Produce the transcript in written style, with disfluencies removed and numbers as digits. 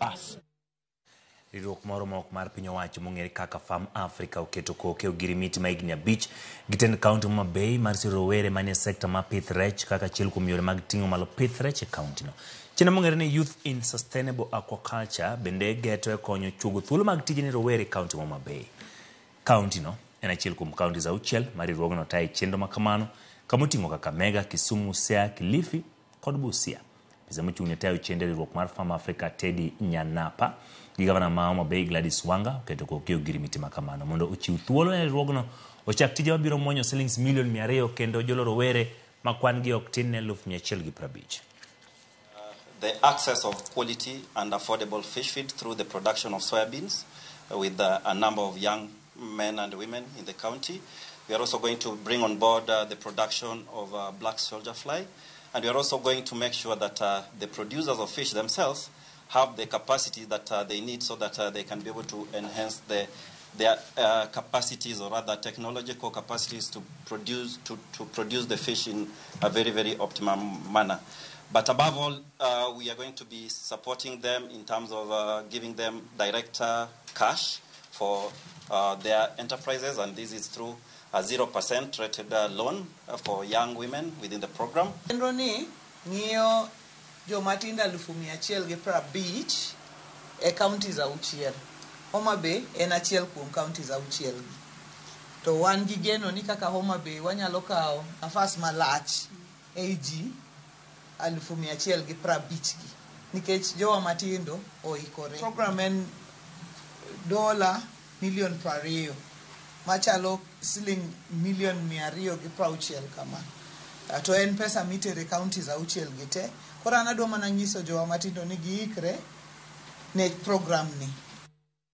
us. Riwruok moro ma ok mar piny owacho mong'ere kaka Farm Africa oketo koke ogirimiti ma higni 5 gi tend kaunti Homa Bay mar siro rowere manie sekta mar pith rech kaka achiel kuom yore mag ting'o malo pith rech e kauntino. Chenro mong'ere ni Youth in Sustainable Aquaculture bende geto e konyo chuogo thuolo mag tije ne rowere e kaunti ma Homa Bay. Kauntino en achiel kuom counties 6 ma riwruogno tayo e chenro ma kamano kama oting'o Kakamega, Kisumu, Siaya, Kilifi kod Busia. Apisa mochung' ne tayo chenro e riwruok mar Farm Africa Teddy Nyanapa gi gavana ma Homa Bay Gladys Wanga oketo koke ogirimiti ma kamano mondo ochiw thuolo ne riwruogno ochak tije mabiro mwonyo silings milion 200 kendo jolo rowere ma kwan gi ok tin ne 150,000. The access of quality and affordable fish feed through the production of soybeans with a number of young men and women in the county. We are also going to bring on board the production of black soldier fly, and we are also going to make sure that the producers of fish themselves have the capacity that they need so that they can be able to enhance their capacities, or rather technological capacities, to produce the fish in a very, very optimum manner. But above all, we are going to be supporting them in terms of giving them direct cash for their enterprises, and this is through a 0% rated loan for young women within the program. Chenro ni ng'iyo jomatindo 150,000 e counties 6. Homa Bay en achiel kuom counties 6 gi. To wan gi geno ni kaka Homa Bay wanyalo kawo nafas malach ei ji 150,000 gi nikech jowa matindo oikore. Program en dola milion 20 machalo siling milion 260 kama. To en pesa mitere counties 6 gi te. Koro an adwa mana nyiso jowa matindo ni giikre ne program ni.